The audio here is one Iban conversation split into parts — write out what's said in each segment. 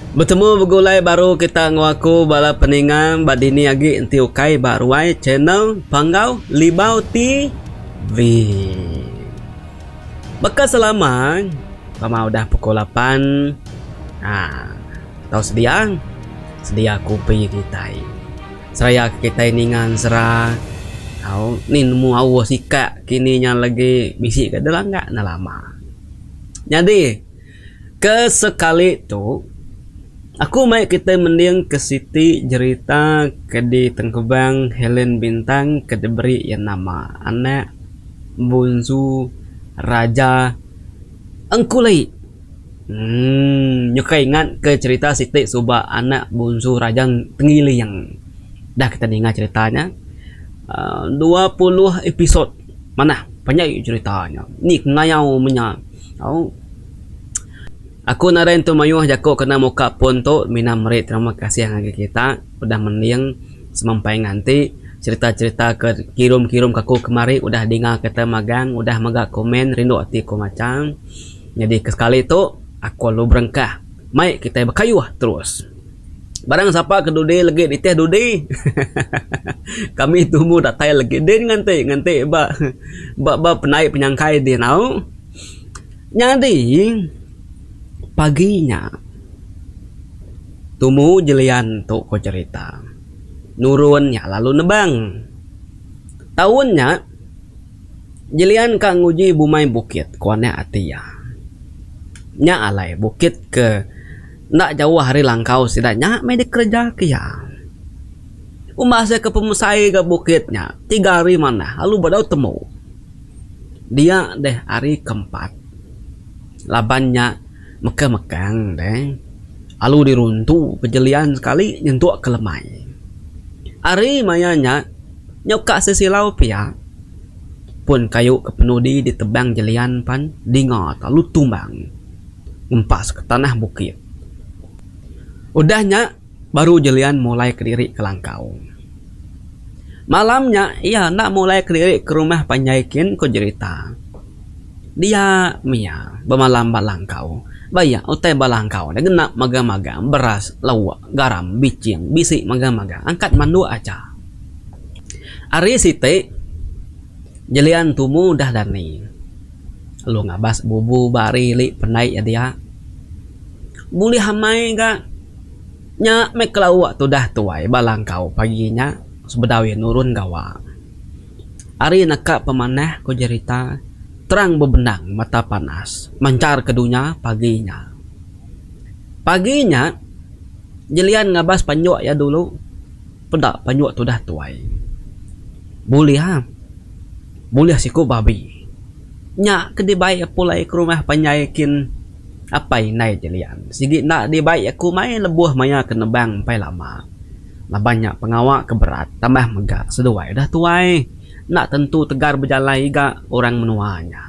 Betemu begulai baru kita enggau aku bala peninga ba dini agi enti ukai ba ruai channel Panggau Libau TV. Baka selama pama udah pukul lapan aaa tau sedia sedia kupi kitai. Seraya kitai ninga ensera au ni nemu auh sikak kini nya lagi bisi ka deh langga ne lama. Nyadi Ke sekali tu, aku mai kitai mending ke siti jerita ke ditengkebang Helen Bintang ke diberi iya nama Anak Bunsu Raja Engkuli. Emm nyuka ingat ke cherita siti suba Anak Bunsu Raja Tengiling. Dah kitai ninga cherita nya aaa 20 episode manah panjai cherita nya. Ni ngayau menya. Au. Aku nadai entu mayuh jaku kena muka pun tu mina meri terima kasih ngagai kita udah mending semampai nganti cherita-cherita ke kirum-kirum ke aku kemari udah dinga kita magang udah mega komen rindu ati ku macha. Nyadi ke sekali tu aku lalu berengkah mai kitai bekayuh terus. Barang sapa ke dudi legi nitih dudi kami tumu datai legi din nganti nganti ba ba ba penai penyangkai din au. Nyadi pagi nya tumu jelian tu ko cherita nurun nya lalu nebang. Taun nya jelian ka nguji bumai bukit ko anak ati iya. Nya alai bukit ke enda jauh ari langkau sida nya meh dikereja ke iya. Umbas iya ke pemesai ga bukit nya tiga hari manah lalu bedau temu. Dia deh hari ke empat laban nya mekang mekang deh lalu diruntu pejelian sekali nyentuk ke lemai. Hari maya nya nyau ka sesilau pia pun kayu ke penudi ditebang jelian pan dinga lalu tumbang ngempas ke tanah bukit. Udah nya baru jelian mulai kediri ke langkau. Malam nya iya enda mulai kediri ke rumah panjai kin ku jerita. Dia mia bemalam ba langkau. Ba iya utai ba langkau ne genap magang-magang beras, lauk, garam, biching bisi magang-magang angkat manduk aja. Hari siti jelian tumu udah dani lalu ngabas bubu ba ari ili pendai iya dia. Bulih amai ga nya meh kelauk tudah tuai ba langkau pagi nya sebedau iya nurun gawa. Ari naka pemanah ku jerita terang bebendang mata panas manchar ke dunya pagi nya. Pagi nya jelian ngabas panjuk iya dulu peda panjuk tudah tuai. Bulih ah. Bulih siku babi. Nya ke dibai pulai ke rumah panjai kin. Apai indai Jelian sigi enda dibai aku mai lebuh maya ke nebang empai lama. Laban nya pengawa ke berat tambah mega seduai udah tuai enda tentu tegar bejalai iga orang menua nya.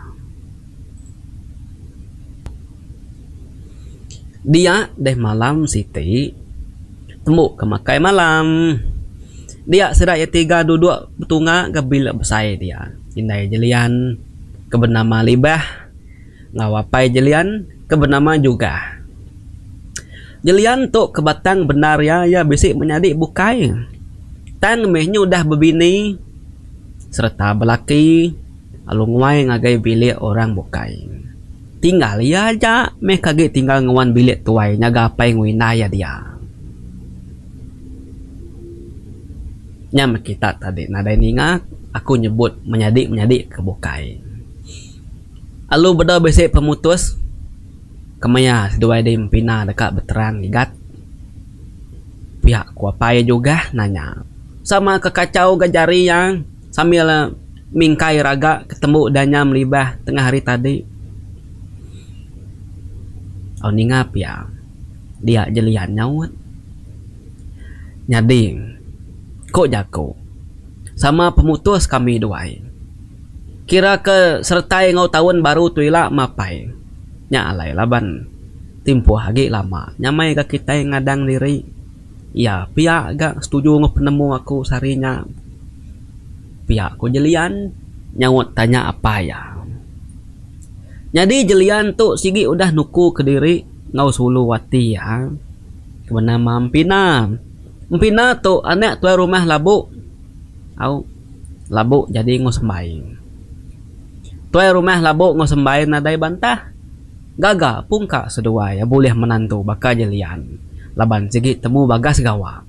Dia deh malam siti tembu ke makai malam. Dia sida iya tiga duduk betunga ga bilik besai dia. Indai Jelian ke benama Libah. Enggau apai Jelian ke benama Jugah. Jelian tu ke batang bendar iya, iya bisi menyadi bukai. Tang meh nyu udah bebini sereta belaki lalu nguai ngagai bilik orang bukai. Tinggal iya aja meh ke agi tinggal nguan bilik tuai nyaga apai enggau indai iya dia. Nya meh kita tadi nadai ninga aku nyebut menyadi-menyadi ke bukai. Alu bedau bisi pemutus kemaya seduai dei empina deka beterang igat. Pia ku apai Jugah nanya. Sama ke kachau ga jari iya sambil mingkai raga ke tembu danyam libah tengah hari tadi. Au ninga pia dia jelian nyaut. Nyadi ku jaku sama pemutus kami duai. Kira ke seretai enggau taun baru tu ila mapai. Nya alai laban timpuh agi lama nyamai ga kitai ngadang diri. Iya pia ga setuju enggau penemu aku sehari nya. Pia ku Jelian nyaut tanya apai iya. Nyadi Jelian tu sigi udah nuku kediri enggau sulu ati iya. Ke benama Empina. Empina tu anak tuai rumah Labuk. Au Labuk jadi enggau Sembai. Tuai rumah Labuk enggau Sembai nadai bantah. Gaga pungka seduai bulih menantu baka Jelian laban sigi temu bagas gawa.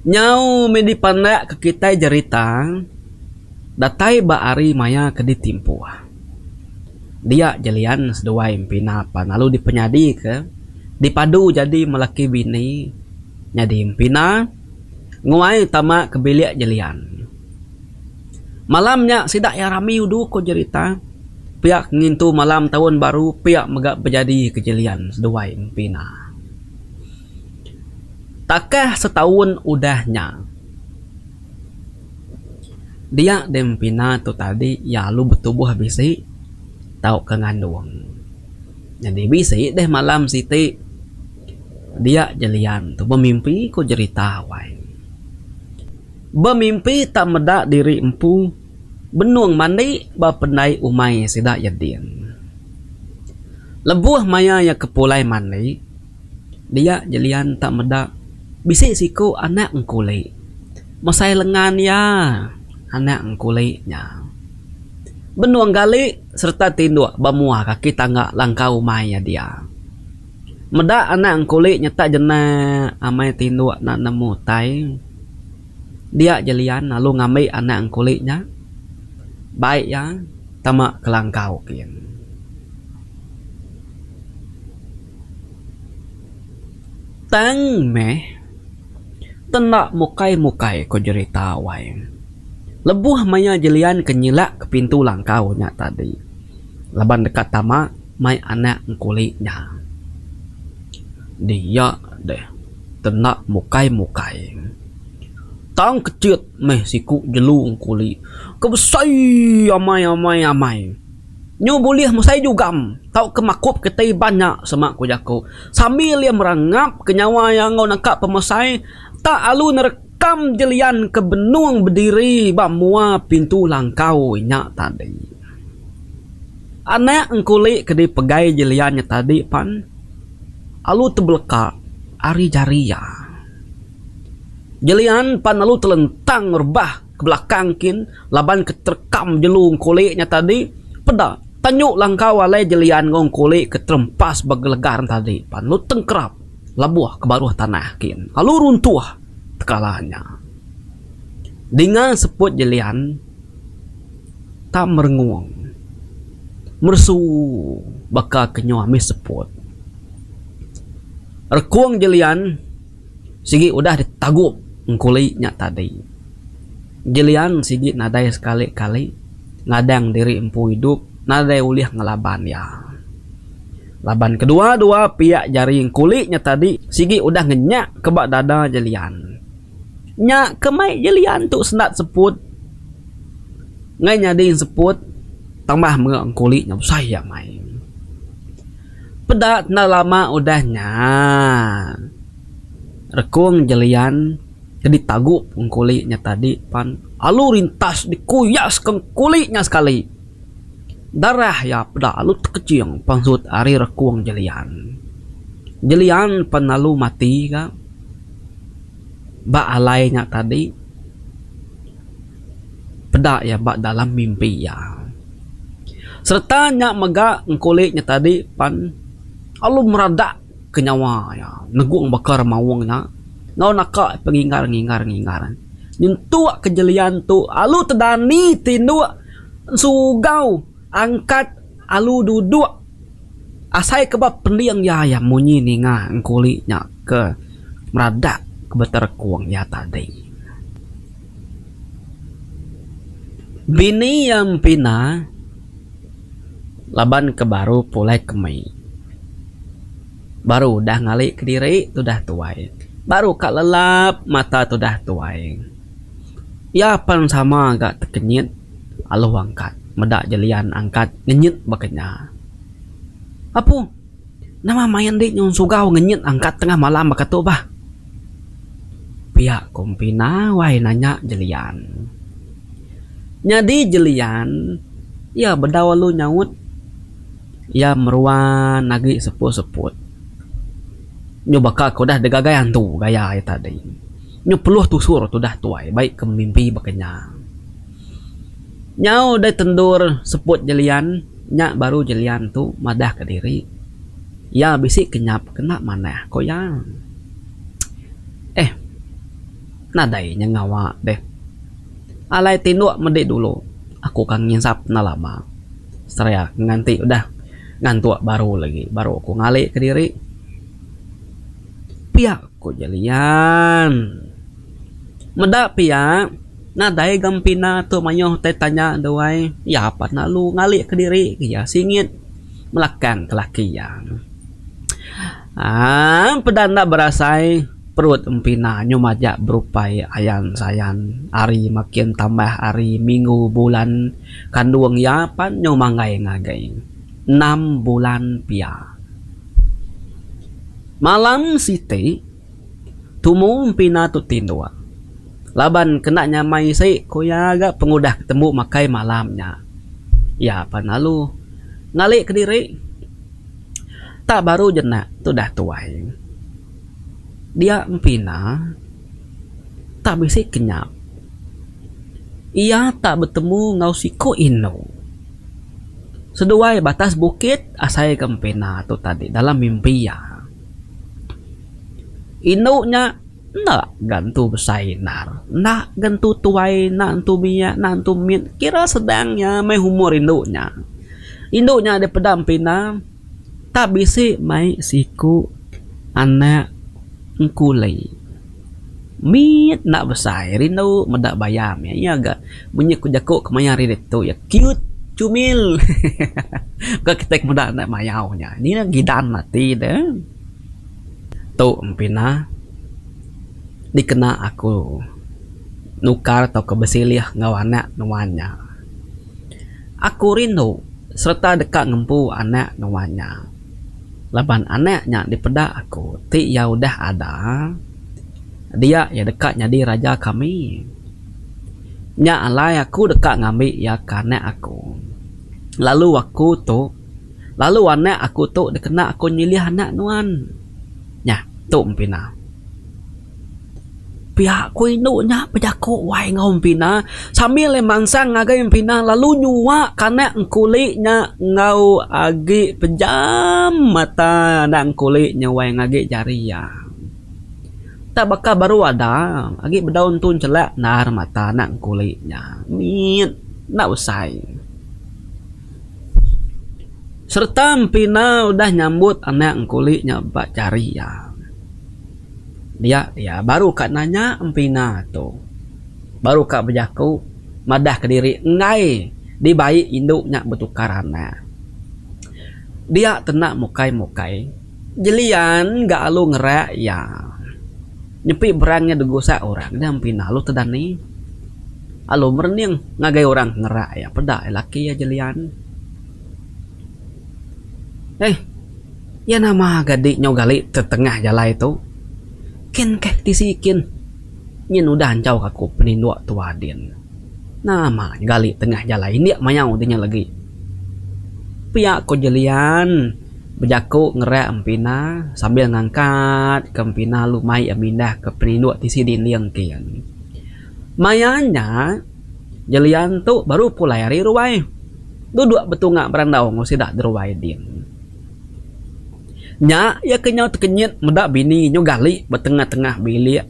Nyau mih dipandak ke kitai jerita datai ba hari maya ke ditimpuh. Dia Jelian seduai Empina pan lalu dipenyadika dipadu jadi melaki bini nyadi Empina nguai tama ke bilik Jelian. Malam nya sida iya rami udu ko jerita pia ke ngintu malam taun baru pia mega bejadi ke Jelian seduai Empina. Takah setaun udah nya dia deh Empina tu tadi iya lalu betubuh bisi tauka ngandung. Nyadi bisi deh malam siti dia Jelian tu bemimpi ko jerita wai. Bemimpi tak meda diri empu benung mandi ba pendai umai sida iya din. Lebuh maya iya ke pulai mandi, dia Jelian tak meda bisi siku anak engkuli mesai lengan iya anak engkuli nya. Benung gali sereta tinduk ba mua kaki tangga langkau umai iya dia. Meda anak engkuli nyeta jenak amai tinduk enda nemu utai. Dia Jelian lalu ngambi anak engkuli nya bai iya tama ke langkau kin. Tang meh tenda mukai-mukai ko jerita wai. Lebuh maya Jelian ke nyilak ke pintu langkau nya tadi laban deka tama mai anak engkuli nya. Dia deh tenda mukai-mukai. Tang kechit meh siku jelu engkuli ke besai amai amai amai. Nyu bulih mesai jugam tauka makup kitai iban nya sema ku jaku. Sambil iya merangap ke nyawa iya enggau naka pemesai tak alu nerekam jelian ke benung bediri ba mua pintu langkau nya tadi. Anak engkuli ke dipegai jelian nya tadi pan alu tebeleka ari jari iya. Jelian pan alu telentang rebah ke belakang kin laban ke terekam jelu engkuli nya tadi peda tanyu langkau alai jelian enggau engkuli ke terempas ba gelegar tadi pan alu tengkerap labuh ke baruh tanah kin alu runtuh tekala nya. Dinga seput jelian. Tang merengung meresu baka ke nyuah mih seput. Rekung Jelian sigi udah ditagup engkuli nya tadi. Jelian sigi nadai sekali-kali ngadang diri empu idup nadai ulih ngelaban iya. Laban kedua-dua piak jari engkuli nya tadi sigi udah ngenyak ke ba dada Jelian. Nya ke mai Jelian tu sendat seput. Ngai nyadi seput tambah mega engkuli nya besai amai. Peda enda lama udah nya rekung Jelian ke ditagup engkuli nya tadi pan alu rintas dikuyas ke engkuli nya sekali. Darah iya peda alu tekeching pansut ari rekung Jelian. Jelian pan alu mati ga. Ba alai nya tadi peda iya ba dalam mimpi iya. Sereta nya mega engkuli nya tadi pan lalu meradak ke nyawa iya negung baka remaung nya enggau naka penginggar nginggar nginggar nyentuk ke jelian tu lalu tedani tinduk sugau angkat alu duduk. Asai ke ba pending iya iya munyi ninga engkuli nya ke meradak ke beterekung iya tadi. Bini iya Empina laban ke baru pulai kemi. Baru udah ngali kediri tudah tuai. Baru ka lelap mata tudah tuai. Iya pan sama ga tekenyit alu angkat meda jelian angkat ngenyit baka nya. Apu, nama main enti nyau sugau ngenyit angkat tengah malam baka tu bah. Pia ku Empina wai nanya Jelian. Nyadi Jelian iya bedau lalu nyaut iya meruan agi seput-seput. Nyu baka ke udah digagai antu gaya iya tadi. Nyu peluh tusur tudah tuai bai ke mimpi baka nya. Nyau deh tendur seput jelian nya baru jelian tu madah ka diri iya bisi kenyap kena manah ko iya. Eh nadai nya ngawa deh. Alai tinduk medi dulu aku ka nginsap enda lama. Seraya nganti udah ngantuk baru lagi baru aku ngali kediri. Pia ku Jelian. Meda pia nadai ga empina tu mayuh utai tanya duai iya pan lalu ngali kediri iya singit melakang ke laki iya. Aaa peda enda berasai perut empina nyu majak berupai ayan sayan hari makin tambah hari minggu bulan kandung iya pan nyu manggai ngagai enam bulan pia. Malam siti, tumu empina tu tinduk. Laban kena nyamai isi ku iya ga pengudah tembu makai malam nya. Iya pan lalu ngali kediri. Tak baru jenak tudah tuai. Dia empina tak bisi kenyap. Iya tak betemu enggau siku indu. Seduai batas bukit asai ke empina tu tadi dalam mimpi iya. Indu nya enda ga entu besai endar, enda ga entu tuai, enda entu biak, enda entu mit, kira sedang iya meh umur indu nya. Indu nya dipeda empina. Tak bisi mai siku anak engkuli. Mit enda besai rindu meda bayam iya. Iya ga munyi ku jaku kemaya hari ditu iya cute cumil hahaha ka kitai ke meda anak mayau nya. Ni gidan ati de. Tu empina dikena aku nukar tauka besilih enggau anak nuan nya. Aku rindu sereta deka ngempu anak nuan nya. Laban anak nya dipeda aku ti iya udah ada, dia iya deka nyadi raja kami. Nya alai aku deka ngambi iya ke anak aku. Lalu aku tu, lalu anak aku tu dikena aku nyilih anak nuan. Nya, tu Empina. Pia ku indu nya bejaku wai enggau Empina sambil iya mansang ngagai Empina lalu nyua kanak engkuli nya enggau agi pejam mata anak engkuli nya wai ngagi jari iya. Tak baka baru ada agi bedau entu chelak endar mata anak engkuli nya mit enda besai. Sereta Empina udah nyambut anak engkuli nya ba jari iya. Dia iya baru ka nanya Empina tu. Baru ka bejaku madah kediri enggai dibai indu nya betukar anak. Dia tena mukai-mukai jelian ga alu ngerak iya. Nyepi berang nya digusak orang nya Empina alu tedani. Alu merening ngagai orang ke ngerak iya peda iya laki iya jelian. Eh. Iya nama ga di nyau gali tetengah jalai tu. Kin keh tisi kin. Nyin udah enjau ka aku peninduk tua din. Nama gali tengah jalai indik mayau di nya legi. Pia ko Jelian bejaku ngerak Empina sambil ngangkat ke Empina lalu mai iya mindah ke peninduk tisi dinding kin. Maya nya Jelian tu baru pulai ari ruai. Duduk betunga berandau enggau sida deruai din. Nya iya ke nyau tekenyit meda bini nyu gali ba tengah-tengah bilik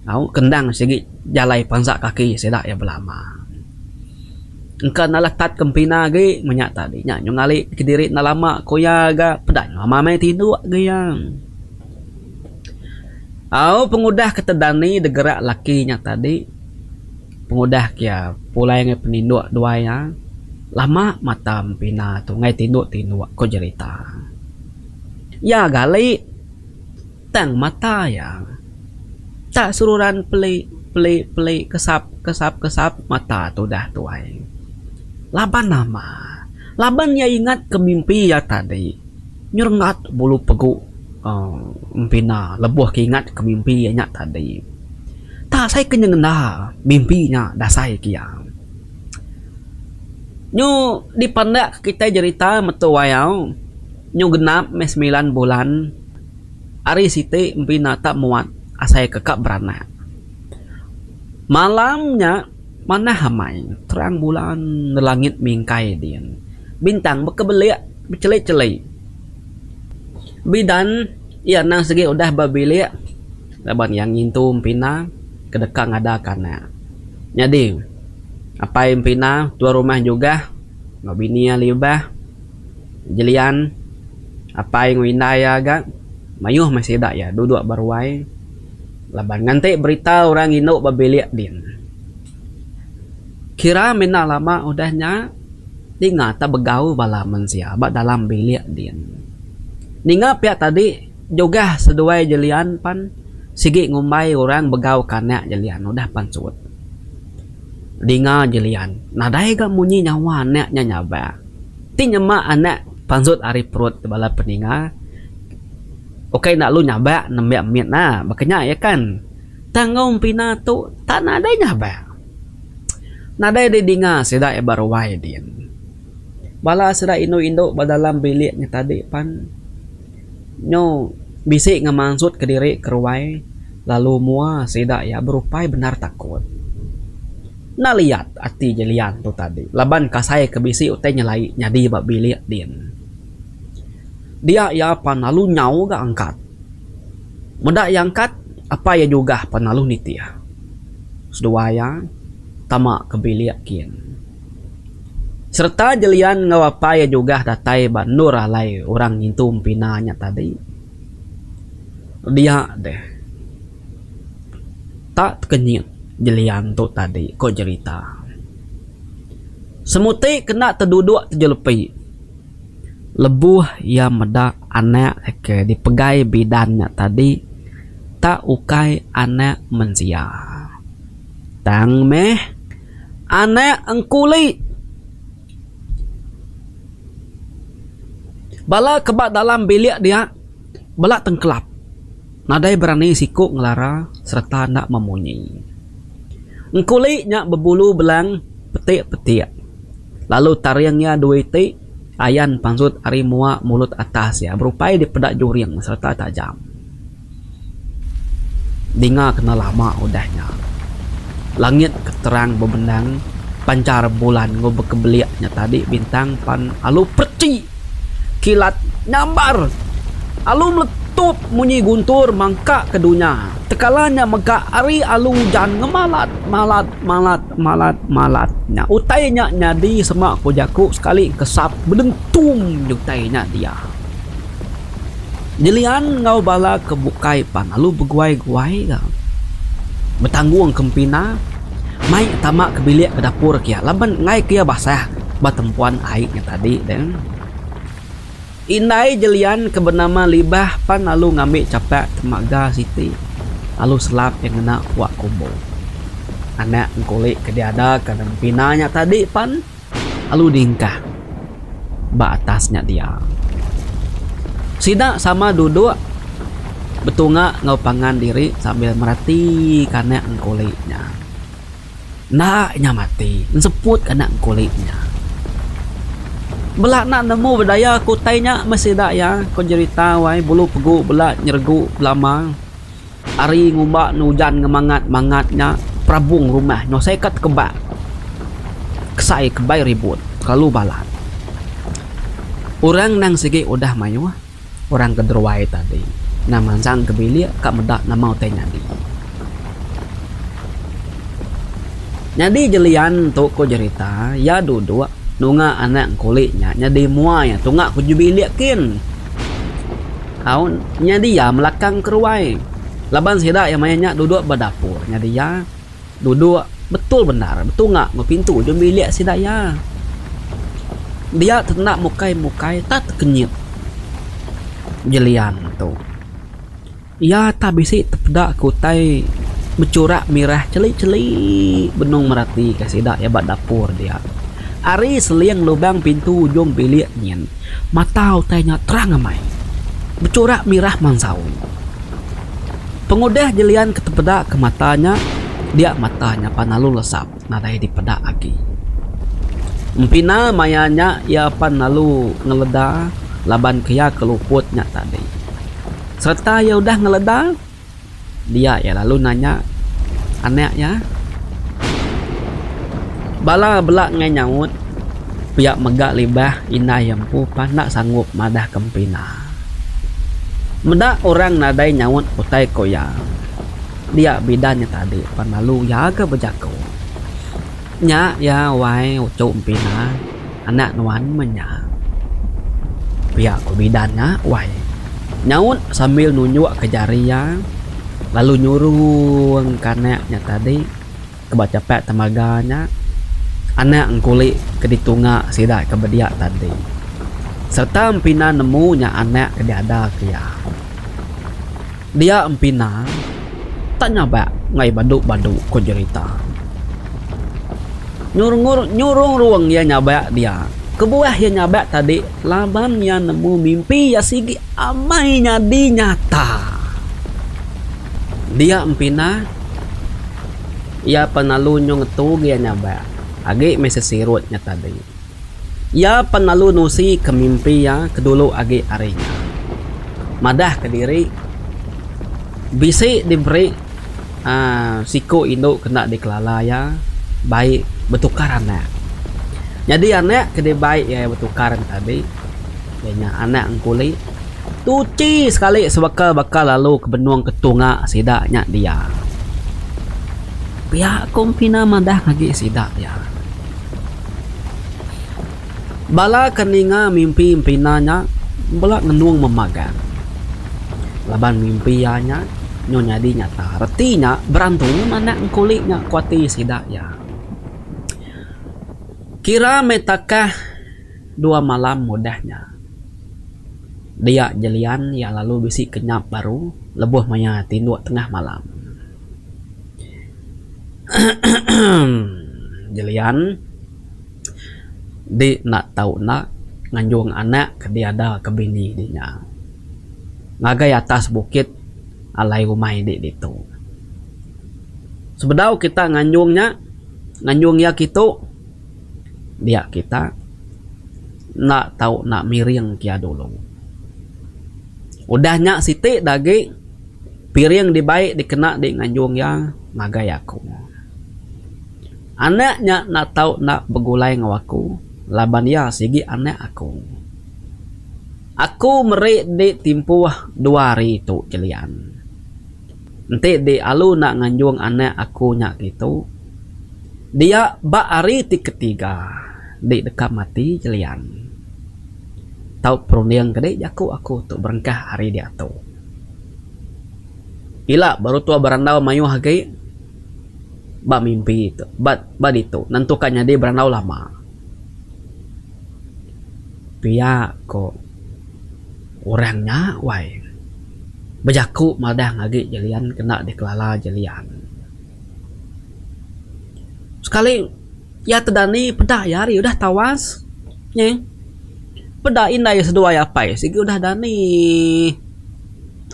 au kendang sigi jalai pansa kaki sida iya belama. Engka enda letat ke empina agi meh nya tadi nya nyu ngali kediri enda lama ku iya ga peda nyu ama meh tinduk ga iya. Au pengudah ke tedani degerak laki nya tadi. Pengudah kia pulai ngagai peninduk duai iya, lama mata Empina tu ngagai tinduk-tinduk ku jerita. Iya gali tang mata iya tak seruran peli peli peli kesap kesap kesap mata tudah tuai. Laban nama? Laban iya ingat ke mimpi iya tadi nyerengat bulu pegu Empina lebuh ke ingat ke mimpi iya nya tadi. Tak asai ke nyengenda mimpi nya dasai ke iya. Nyu dipandak kitai jerita metu wayau nyu genap meh semilan bulan. Hari siti Empina tak muat asai ke ka beranak. Malam nya manah amai terang bulan langit mingkai din. Bintang bekebelik becheli-cheli. Bidan iya endang sigi udah ba bilik laban iya ngintu Empina ke deka ngadaka anak. Nyadi apai Empina tuai rumah Jugah enggau bini iya Libah Jelian apai enggau indai iya ga mayuh meh sida iya duduk ba ruai laban nganti berita orang indu ba bilik din. Kira mina lama udah nya dinga tak begau bala mensia ba dalam bilik din. Ninga pia tadi jugah seduai Jelian pan sigi ngumbai orang begau ke anak Jelian udah pansut. Dinga Jelian nadai ga munyi nyawa anak nya nyabak. Ti nyema anak pansut ari perut bala peninga ukai enda lalu nyabak nembiak mit ne baka nya iya kan. Tang enggau empina tu tak nadai nyabak. Nadai didinga sida iya ba ruai din. Bala sida indu-indu ba dalam bilik nya tadi pan nyu bisi ngemansut kediri ke ruai lalu mua sida iya berupai bendar takut. Enda liat ati Jelian tu tadi laban kasai ke bisi utai nyelai nyadi ba bilik din. Dia iya pan lalu nyau ga angkat. Meda iya angkat, apai iya jugah pan lalu nitih. Seduai iya tama ke bilik kin. Sereta Jelian enggau apai iya jugah datai ba endur alai orang ngintu empina nya tadi. Dia deh tak tekenyit Jelian tu tadi ko jerita. Semuti kena teduduk tejelepi. Lebuh iya meda anak ke dipegai bidan nya tadi tak ukai anak mensia. Tang meh anak engkuli. Bala ke ba dalam bilik dia bela tengkelap nadai berani siku ngelara sereta enda memunyi. Engkuli nya bebulu belang petik-petik. Lalu taring iya dua iti ayan pansut ari mua mulut atas iya berupai dipeda juring sereta tajam. Dinga kena lama udah nya. Langit ke terang bebendang panchar bulan enggau bekebelik nya tadi bintang pan alu perchi kilat nyambar alu meletup munyi guntur mangka ke dunya. Tekala nya mega ari alu ujan ngemalat malat malat. Malat malat nya utai nya nyadi sema ku jaku sekali kesap bedentum utai nya dia. Jelian enggau bala ke bukai pan lalu beguai guai ga betanggung ke empina mai tama ke bilik ke dapur ke iya laban enggai ke iya basah ba tempuan ai nya tadi deh. Indai Jelian ke benama Libah pan lalu ngambi chapak temaga siti lalu selap iya ngena pua kumbu. Anak engkuli ke diadaka Nempina nya tadi pan lalu diengkah ba atas nya dia. Sida sama duduk betunga enggau pangan diri sambil meratika anak engkuli nya. Enda inya mati enseput ka anak engkuli nya. Bela enda nemu bedaya ke utai nya meh sida iya ko jerita wai bulu pegu bela nyeregu belama. Ari ngumba ne ujan ngemangat mangat nya perabung rumah nyosai ka tekebak kesai ke bai ribut kelalu balat. Orang nang sigi udah mayuh. Orang ke deruai tadi enda mansang ke bilik ka meda nama utai nyadi. Nyadi Jelian tu ku jerita iya duduk nunga anak engkuli nya nyadi mua iya tunga ku bilik kin. Au nyadi iya melakang ke ruai laban sida iya maya nya duduk ba dapur nyadi iya. Duduk betul bendar betunga enggau pintu ujung bilik sida iya. Dia te enda mukai-mukai tak tekenyit Jelian tu. Iya tak bisi tepeda ke utai bechurak mirah cheli-cheli benung meratika sida iya ba dapur dia. Ari seling lubang pintu ujung bilik nyin, mata utai nya terang amai bechurak mirah mansau. Pengudah jelian ke tepeda ke mata nya, dia mata nya pan lalu lesap nadai dipeda agi. Empina maya nya iya pan lalu ngeleda laban ke iya ke luput nya tadi. Sereta iya udah ngeleda, dia iya lalu nanya anak iya. Bala bela enggai nyaut, pia mega libah indai iya empu pan enda sanggup madah ke Empina. Meda orang nadai nyaut utai ku iya, dia bidan nya tadi pan lalu iya ga bejaku. Nya iya wai uchu Empina anak nuan meh nya. Pia ku bidan nya wai. Nyaut sambil nunjuk ke jari iya lalu nyurung ke anak nya tadi ke ba chapak temaga nya anak engkuli ke ditunga sida ke bedia tadi. Sereta Empina nemu nya anak ke diada ke iya. Dia Empina tak nyabak enggai badu-badu ko jerita. Nyurung nyurung ruang iya nyabak dia. Kebuah iya nyabak tadi laban iya nemu mimpi iya sigi amai nyadi nyata. Dia Empina iya pan lalu nyu ngetu gi iya nyabak agi meh sesirut nya tadi. Iya pan lalu nusi ke mimpi iya ke dulu agi ari nya. Madah ke diri bisi diberi aaa siku indu ke enda dikelala iya bai betukar anak. Nyadi anak ke dibai iya betukar nya tadi iya nya anak engkuli tuchi sekali sebaka baka lalu ke benung ke tunga sida nya dia. Pia ku Empina madah agi sida iya. Bala ke ninga mimpi Empina nya bela ngenung memagang. Laban mimpi iya nya nyau nyadi nyata. Reti nya berantu anak engkuli nya ku ati sida iya. Kira meh takah dua malam udah nya. Dia Jelian iya lalu bisi kenyap baru lebuh maya tinduk tengah malam. Jelian di enda tau enda nganjung anak ke diada ke bini di nya ngagai atas bukit alai umai di ditu. Sebedau kita nganjung nya nganjung iya kitu dia kita enda tau enda miring ke iya dulu. Udah nya siti da agi piring dibai dikena di nganjung iya ngagai aku. Anak nya enda tau enda begulai enggau aku laban iya sigi anak aku. Aku meri di timpuh dua hari tu jelian. Enti di alu enda nganjung anak aku nya kitu, dia ba hari ti ketiga di deka mati jelian. Tau perunding ke di jaku aku tu berengkah hari diatu. Ila baru tua berandau mayuh agi ba mimpi tu ba ba ditu nentuka nyadi berandau lama. Pia ko orang nya wai bejaku madah agi jelian kena dikelala jelian. Sekali iya tedani peda iya hari udah tawas nyeh peda indai seduai apai sigi udah dani.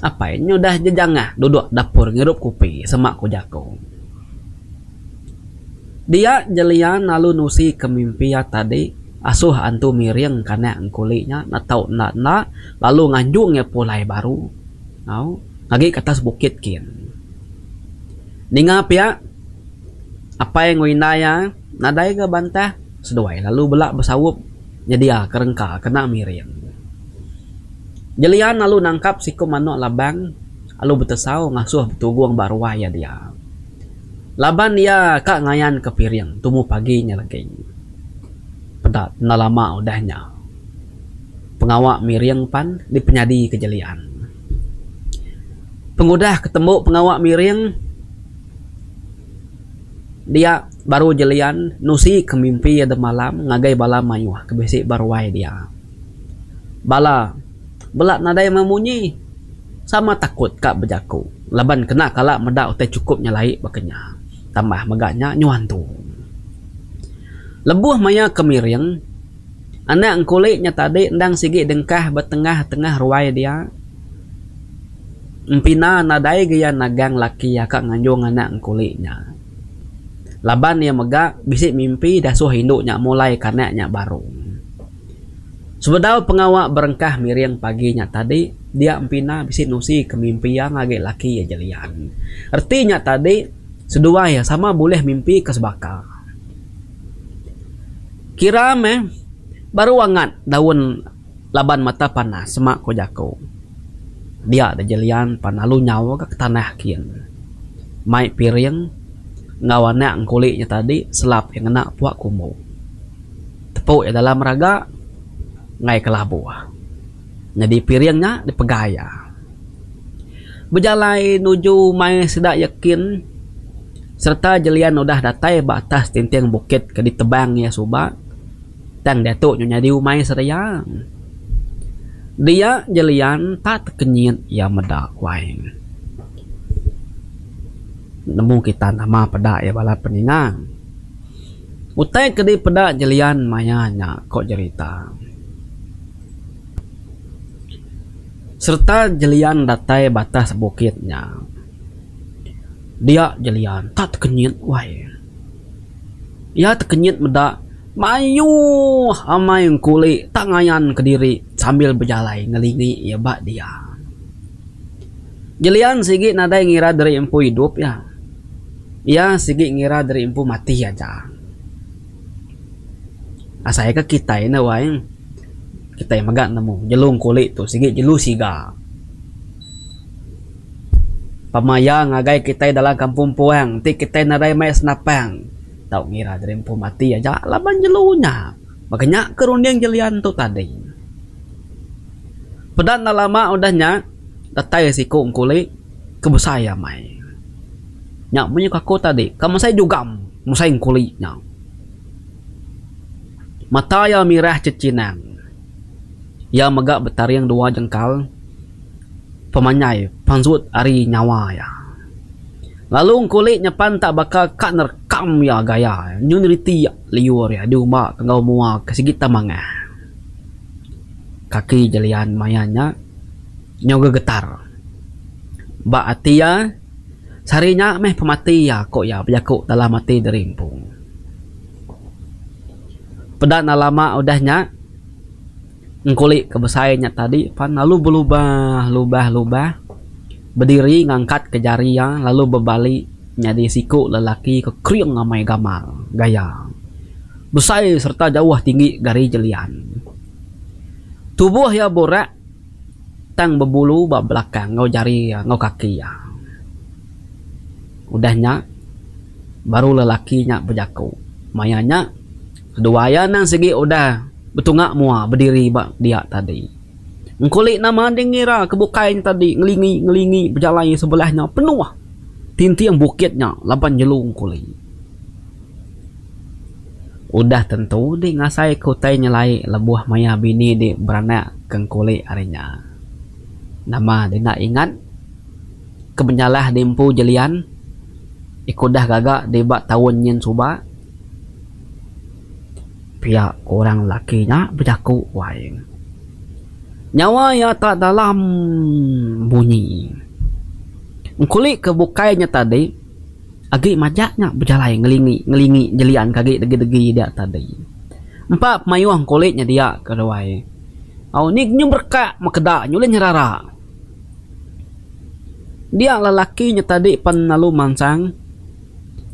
Apai nya udah jejangah duduk dapur ngirup kopi sema ku jaku. Dia Jelian lalu nusi ke mimpi iya tadi asuh antu miring ke anak engkuli nya enda tau enda enda lalu nganjung iya pulai baru au agi ke atas bukit kin. Ninga pia apai enggau indai iya nadai ga bantah seduai lalu bela besaup nyedia ke rengka kena miring. Jelian lalu nangkap siku manuk labang lalu betesau ngasuh betugung ba ruai iya dia. Laban iya ka ngayan ke piring tumu pagi nya legi. Peda enda lama udah nya pengawa miring pan dipenyadi ke Jelian. Pengudah ke tembu pengawa miring dia baru Jelian nusi ke mimpi iya demalam ngagai bala mayuh ke bisi ba ruai dia. Bala bela nadai meh munyi sama takut ka bejaku laban kena kala meda utai chukup nyelai baka nya tambah mega nya nyuan tu. Lebuh maya ke miring anak engkuli nya tadi endang sigi dengkah ba tengah tengah ruai dia. Empina nadai ga iya nagang laki iya ka nganjung anak engkuli nya. Laban iya mega bisi mimpi dasuh indu nya mulai ke anak nya baru. Sebedau pengawa berengkah miring pagi nya tadi, dia Empina bisi nusi ke mimpi iya ngagai laki iya Jelian. Reti nya tadi, seduai iya sama bulih mimpi ke sebaka. Kira meh, baru angat daun laban mata panas sema ko jaku. Dia da Jelian pan lalu nyau ga ke tanah kin. Mai piring enggau anak engkuli nya tadi selap iya ngena pua kumbu. Tepu iya dalam raga enggai ke labuh. Nyadi piring nya dipegai iya. Bejalai nuju mai sida iya kin sereta jelian udah datai ba atas tinting bukit ke ditebang iya suba tang diatu nyu nyadi umai seria. Dia jelian tak tekenyit iya meda wai. Nemu kita nama peda iya bala peninga. Utai ke dipeda Jelian maya nya, ko jerita. Sereta Jelian datai ba atas bukit nya, dia Jelian tak tekenyit wai. Iya tekenyit meda mayuh amai engkuli tak ngayan kediri sambil bejalai ngelingi iya ba dia. Jelian sigi nadai ngira diri empu idup iya. Iya sigi ngira diri empu mati aja. Asai ka kitai ne wai, kitai mega nemu jelu engkuli tu sigi jelu siga. Pama iya ngagai kitai dalam kampung puang ti kitai nadai mai senapang tau ngira diri empu mati aja laban jelu nya. Baka nya ke runding jelian tu tadi. Peda enda lama udah nya, datai siku engkuli ke besai amai. Nya munyi ku aku tadi, ka mesai jugam mesai engkuli nya. Mata iya mirah chechinang. Iya mega betaring dua jengkal pemanjai pansut ari nyawa iya. Lalu engkuli nyepan tak baka ka nerekam iya gaya nyu neriti liur iya diumba ke enggau mua ke sigi temangah. Kaki jelian maya nya nyau gegetar. Ba ati iya, sehari nya meh pemati iya, ku iya bejaku dalam ati diri empu. Peda enda lama udah nya, engkuli ke besai nya tadi pan lalu belubah lubah lubah bediri ngangkatka jari iya lalu bebali nyadi siku lelaki ke kering amai gamal gaya. Besai sereta jauh tinggi gari jelian. Tubuh iya burak tang bebulu ba belakang enggau jari iya enggau kaki iya. Udah nya baru lelaki nya bejaku. Maya nya seduai iya endang sigi udah betunga mua bediri ba dia tadi. Engkuli nama deh ngira ke bukai nya tadi ngelingi ngelingi bejalai sebelah nya penuh tinting bukit nya laban jelu engkuli. Udah tentu dek ngasai ke utai nyelai lebuh maya bini dek beranak ke engkuli ari nya. Nama dek enda ingat ke penyalah dek empu jelian ik udah gaga dek ba taun nyin suba? Pia ku orang lelaki nya bejaku wai. Nyawa iya tak dalam bunyi. Engkuli ke bukai nya tadi. Agi majak nya bejalai ngelingi ngelingi jelian ke agi degi degi dia tadi. Empa pemayuh kulit nya dia ke ruai. Au ni nyu berekak mekeda nyu ulih nyerara. Dia lelaki nya tadi pan lalu mansang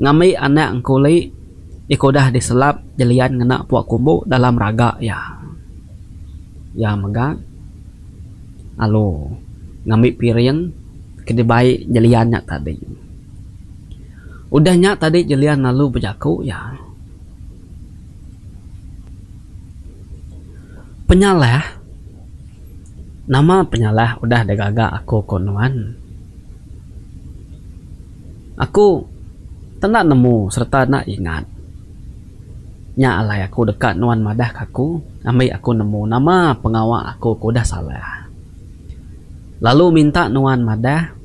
ngambi anak engkuli ika udah diselap jelian ngena pua kumbu dalam raga iya. Iya mega lalu ngambi piring ke dibai jelian nya tadi. Udah nya tadi Jelian lalu bejaku iya. Penyalah? Nama penyalah udah digaga aku ku nuan? Aku enda nemu sereta enda ingat. Nya alai aku deka nuan madahka aku ambi aku nemu nama pengawa aku ke udah salah. Lalu minta nuan madah,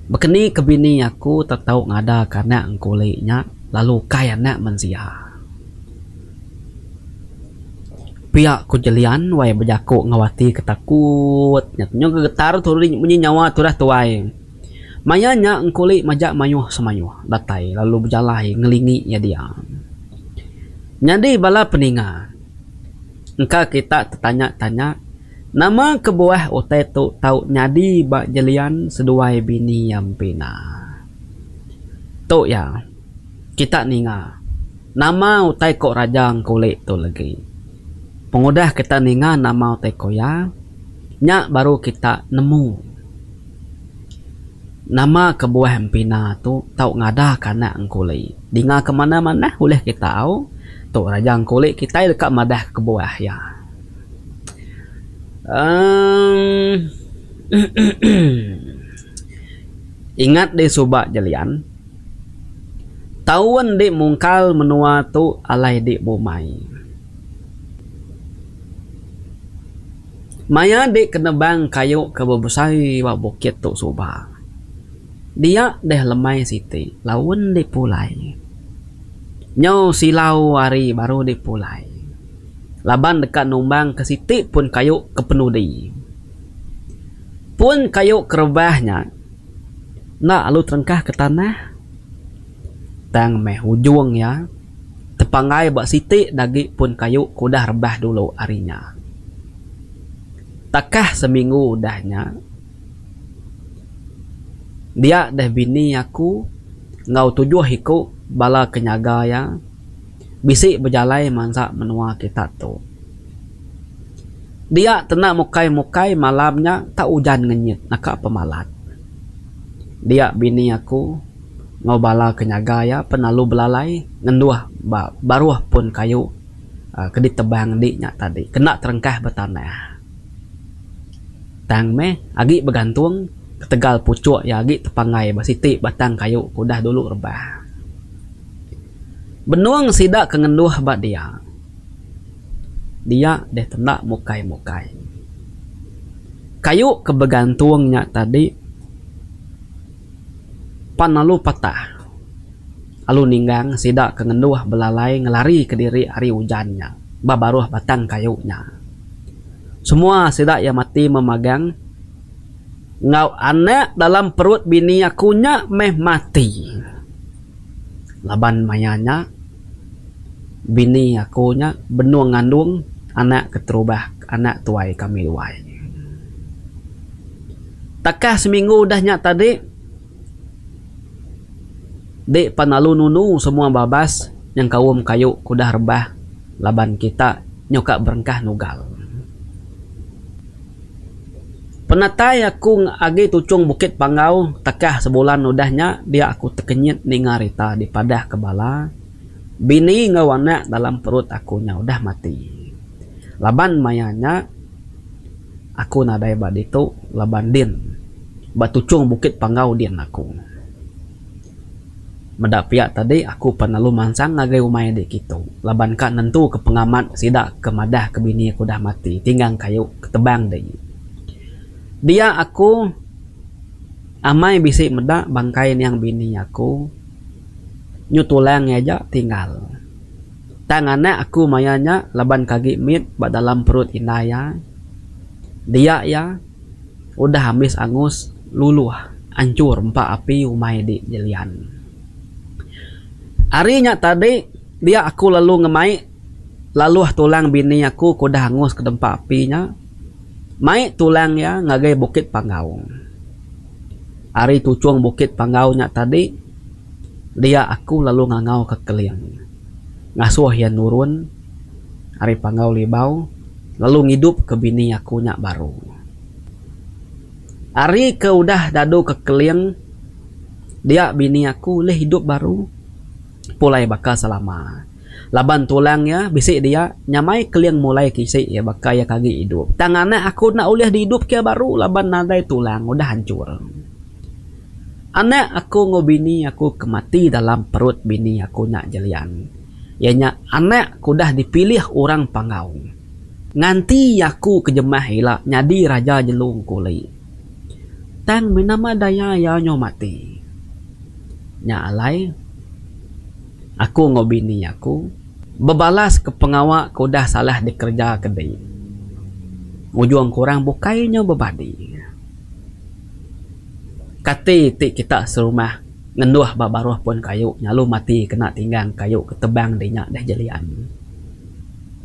baka ni ke bini aku tetau ngadaka anak engkuli nya lalu ukai anak mensia. Pia ku Jelian wai bejaku enggau ati ke takut nya nyau gegetar turi munyi nyawa tudah tuai. Maya nya engkuli majak mayuh semayuh datai lalu bejalai ngelingi iya dia. Nyadi bala peninga. Engka kita tetanya-tanya, nama kebuah utai tu tau nyadi ba Jelian seduai bini iya Empina. Tu iya, kita ninga, nama utai ko Raja Engkuli tu legi. Pengudah kita ninga nama utai ko iya, nya baru kita nemu. Nama kebuah Empina tu tau ngadaka anak Engkuli. Dinga ke manah-manah ulih kita au. Tu Raja Engkuli kitai deka madah kebuah iya. Emm Ingat di suba jelian. Taun di mungkal menua tu alai di bumai. Maya dik ke nebang kayu ke bebesai ba bukit tu suba. Dia deh lemai siti laun dik pulai. Nyau silau hari baru dik pulai. Laban deka numbang ke siti pun kayu ke penudi. Pun kayu ke rebah nya enda alu terengkah ke tanah tang meh ujung iya. Tepanggai ba siti dagi pun kayu ke udah rebah dulu ari nya. Takah seminggu udah nya, dia deh bini aku enggau tujuh iku bala ke nyaga iya bisi bejalai mansa menua kita tu. Dia tena mukai-mukai malam nya tak ujan ngenyit naka pemalat. Dia bini aku. Enggau bala ke nyaga iya pen lalu belalai ngenduh ba baruh pun kayu ke ditebang indi nya tadi kena terengkah ba tanah. Tang meh agi begantung ketegal puchuk iya agi tepanggai ba siti batang kayu ke udah dulu rebah. Benung sida ke ngenduh ba dia, dia deh tenda mukai-mukai. Kayu ke begantung nya tadi. Pan lalu patah, lalu ninggang sida ke ngenduh belalai ngelarika diri ari ujan nya ba baruh batang kayu nya. Semua sida iya mati memagang enggau anak dalam perut bini aku nya meh mati. Laban maya nya bini aku nya benung ngandung anak keterubah anak tuai kami duai. Takah seminggu udah nya tadi, dik pan lalu nunu semua babas nyengkaum kayu ke udah rebah laban kita nyuka berengkah nugal. Penatai aku agi tuchung Bukit Panggau takah sebulan udah nya dia aku tekenyit ninga rita dipadah ke bala bini enggau anak dalam perut aku nya udah mati. Laban maya nya. Aku nadai ba ditu laban din ba tuchung Bukit Panggau din aku. Meda pia tadi aku pan lalu mansang ngagai umai di kitu laban ka nentu ke pengamat sida ke madah ke bini aku udah mati tinggang kayu ke tebang di. Dia aku amai bisi meda bangkai niang bini aku nyu tulang iya aja tinggal. Tang anak aku maya nya laban ke agi mit ba dalam perut indai iya. Dia iya udah ambis angus luluh anchur empa api umai di jelian. Ari nya tadi dia aku lalu ngemai laluh tulang bini aku ke udah angus ke dempa api nya mai tulang iya ngagai Bukit Panggau. Ari tuchung Bukit Panggau nya tadi dia aku lalu ngangau ke Keling. Ngasuh iya nurun ari Panggau Libau lalu ngidupka bini aku nya baru. Ari ke udah dadu ke Keling dia bini aku ulih idup baru pulai baka selama. Laban tulang iya bisi dia nyamai Keling mulai ke isi iya baka iya ke agi idup. Tang anak aku enda ulih diidupka iya baru laban nadai tulang udah anchur. Anak aku enggau bini aku ke mati dalam perut bini aku nya Jelian, iya nya anak ke udah dipilih orang Panggau. Nganti aku ke jemah ila nyadi raja jelu engkuli. Tang meh nama daya iya nyau mati. Nya alai, aku enggau bini aku bebalas ke pengawa ke udah salah dikereja ke di. Ngujung ke orang bukai nyau bebadi. Kati ti kita serumah ngenduh ba baruh pun kayu nyalu mati kena tinggang kayu ke tebang di nya deh jelian.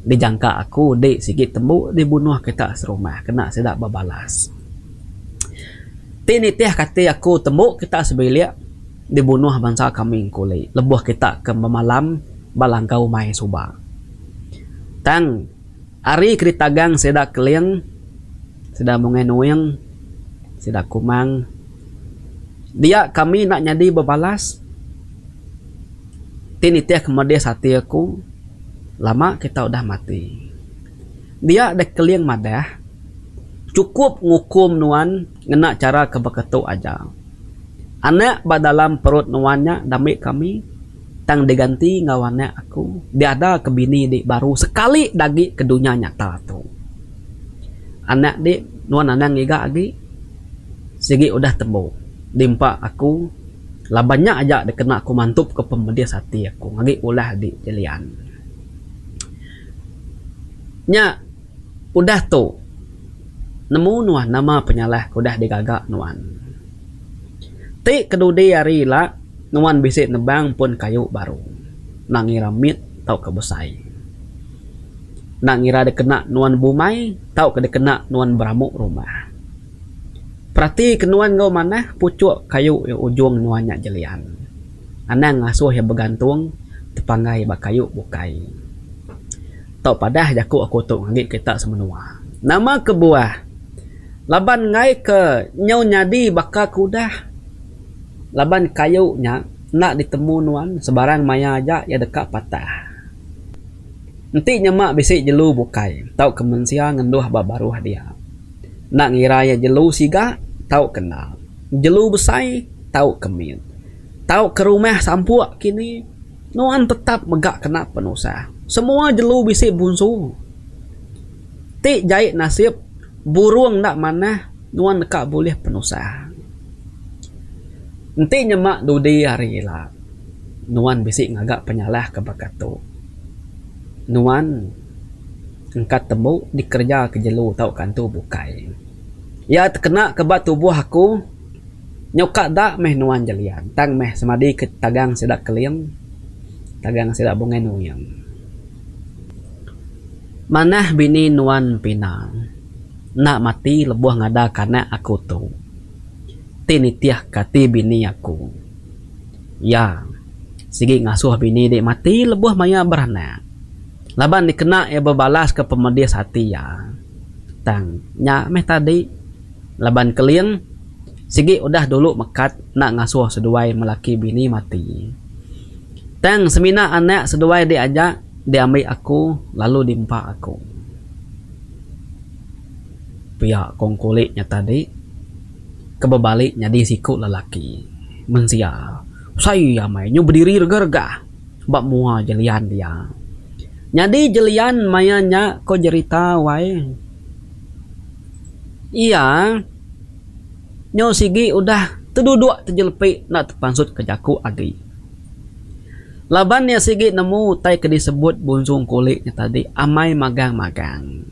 Dijangka aku di sigi tembu dibunuh kita serumah kena sida bebalas. Ti nitih ka ati aku tembu kita sebilik dibunuh bansa kami engkuli lebuh kita ke bemalam ba langkau umai suba. Tang ari ke ditagang sida Keling, sida Mungai Nuing, sida Kumang dia kami enda nyadi bebalas. Ti nitih ke medis ati aku, lama kita udah mati. Dia deh Keling madah, chukup ngukum nuan ngena chara ke baka tu aja. Anak ba dalam perut nuan nya dambi kami, tang diganti enggau anak aku diada ke bini di baru sekali dagi ke dunya nyata tu. Anak di nuan anang ngiga agi, sigi udah tembu diempa aku. Laban nya aja dikena aku mantupka pemedis ati aku ngagi ulah di jelian. Nya udah tu nemu nuan nama penyalah ke udah digaga nuan. Ti kedudi hari ila nuan bisi nebang pun kayu baru enda ngira mit tauka besai. Enda ngira dikena nuan bumai tauka dikena nuan beramuk rumah. Perati ke nuan enggau manah puchuk kayu ujung nuan nya jelian. Anang ngasuh iya begantung tepanggai ba kayu bukai. Tau padah jaku aku tu ngagai kita semenua. Nama kebuah laban enggai ke nyau nyadi baka ke udah laban kayu nya enda ditemu nuan sebarang maya aja iya deka patah. Enti nyema bisi jelu bukai tauka mensia ngenduh ba baruh dia. Enda ngira iya jelu siga tauka enda, jelu besai tauka mit, tauka rumah sampuk kini, nuan tetap mega kena penusah. Semua jelu bisi bunsu. Ti jai nasib burung enda manah nuan deka bulih penusah. Enti nyema dudi hari ila nuan bisi ngaga penyalah ke baka tu. Nuan. Engka tembu dikereja ke jelu tauka antu bukai. Iya tekena ke ba tubuh aku, nyuka da meh nuan jelian tang meh semadi ke tagang sida keling, tagang sida bungai nuing. Manah bini nuan Pina enda mati lebuh ngada ke anak aku tu ti nitih ke ati bini aku. Iya sigi ngasuh bini di mati lebuh maya beranak. Laban dikena iya bebalaska pemedis ati iya. Tang, nya meh tadi, laban Keling sigi udah dulu mekat enda ngasuh seduai melaki bini mati. Tang semina anak seduai di aja diambi aku lalu diempa aku. Pia Kong Kulik nya tadi ke bebali nyadi siku lelaki mensia. Usai amai nyu bediri regah-regah. Ba mua jelian dia. Nyadi jelian maya nya ko jerita wai. Iya nyu sigi udah teduduk tejelepi enda tepansut ke jaku agi. Laban iya sigi nemu utai ke disebut Bunsung Kulik nya tadi amai magang-magang.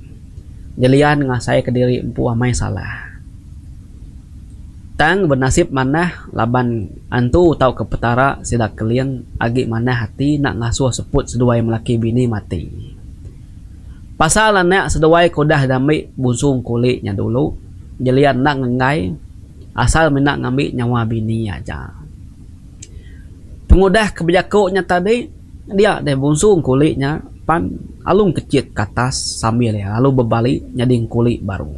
Jelian ngasai kediri empu amai salah. Tang benasib manah laban antu tauka petara sida Keling agi manah ati enda ngasuh seput seduai melaki bini mati. Pasal anak seduai ke udah diambi Bunsung Kulik nya dulu, Jelian enda ngenggai asal mina ngambi nyawa bini aja. Pengudah ke bejaku nya tadi, Dia deh bunsu engkuli nya pan alu engkechit ke atas sambil iya lalu bebali nyadi engkuli baru.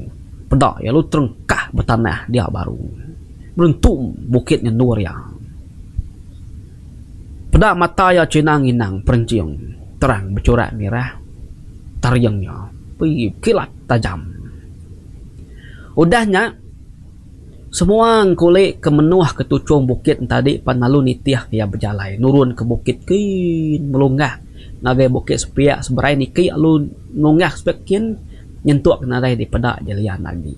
Peda iya lalu terengkah betanah dia baru. Berentum bukit ngendur iya. Peda mata iya china nginang perenching terang bechurak mirah taring iya pei kilat tajam. Udah nya. Semua engkuli ke menuh ke tuchung bukit entadi pan lalu nitih ke iya bejalai nurun ke bukit kin melunggah ngagai bukit sepiak seberai niki lalu nunggah sepiak kin nyentuk ke nadai dipeda jelian agi.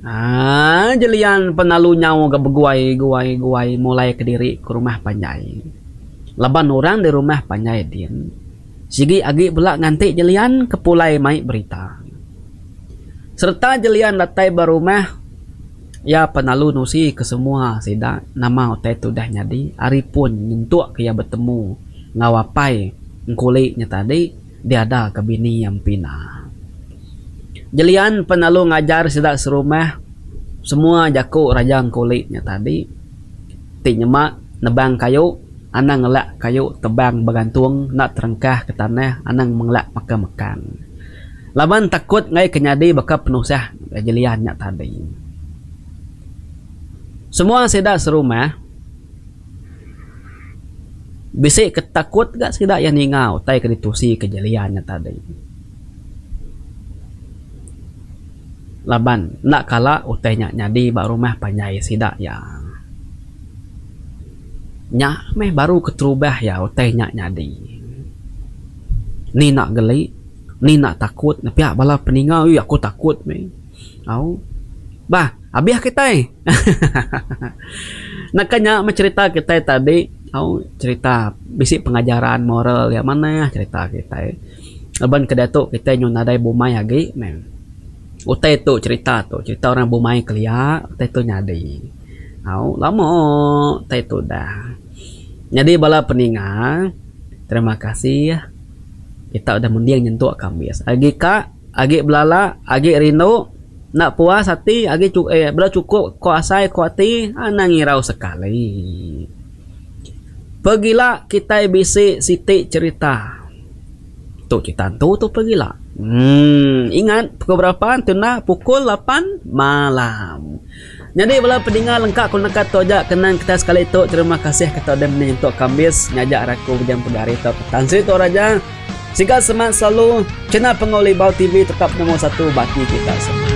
Aaa jelian pan lalu nyau ga beguai guai guai mulai kediri ke rumah panjai laban orang di rumah panjai din. Sigi agi bela nganti Jelian ke pulai mai berita. Sereta Jelian datai ba rumah, iya pan lalu nusi ke semua sida nama utai ti udah nyadi ari pun nyentuk ke iya betemu. Enggau apai engkuli nya tadi diadaka bini iya Empina. Jelian pen lalu ngajar sida serumah semua jaku Raja Engkuli nya tadi ti nyema nebang kayu anang ngelak kayu tebang begantung enda terengkah ke tanah anang mengelak meka mekang. Laban takut enggai ke nyadi baka penusah Jelian nya tadi. Semua sida serumah. Bisi ke takut ga sida iya ninga utai ke ditusi ke jelian nya tadi. Laban enda kala utai nya nyadi ba rumah panjai sida iya. Nya meh baru keterubah iya utai nya nyadi. Ni enda geli, ni enda takut ne pia bala peninga ui aku takut meh. Au. Bah abih kitai. Naka nya meh cherita kitai tadi au cherita bisi pengajaran moral iya manah cherita kitai. Laban ke diatu kitai nyau nadai bumai agi meh. Utai tu cherita tu cherita orang bumai kelia utai tu nyadi. Au lama utai tu dah. Nyadi bala peninga terima kasih kita udah mending nyentuk ke ambis. Agi ka agi belala agi rindu. Enda puas ati agi eh bela chukup ko asai ko ati anang irau sekali. Pegila kitai bisi siti cherita. Tu cherita antu tu pegila. Emm ingat pukul berapa tunda pukul lapan malam. Nyadi bala peninga lengka ku neka tu aja kenang kitai sekali tu terima kasih kita udah mending nyentuk kambis ngaja raku bejam pegari tu Tan Sri Tok Raja. Siga semangat selalu. Channel Pengau Libau TV tetap nombor satu baki kita semua.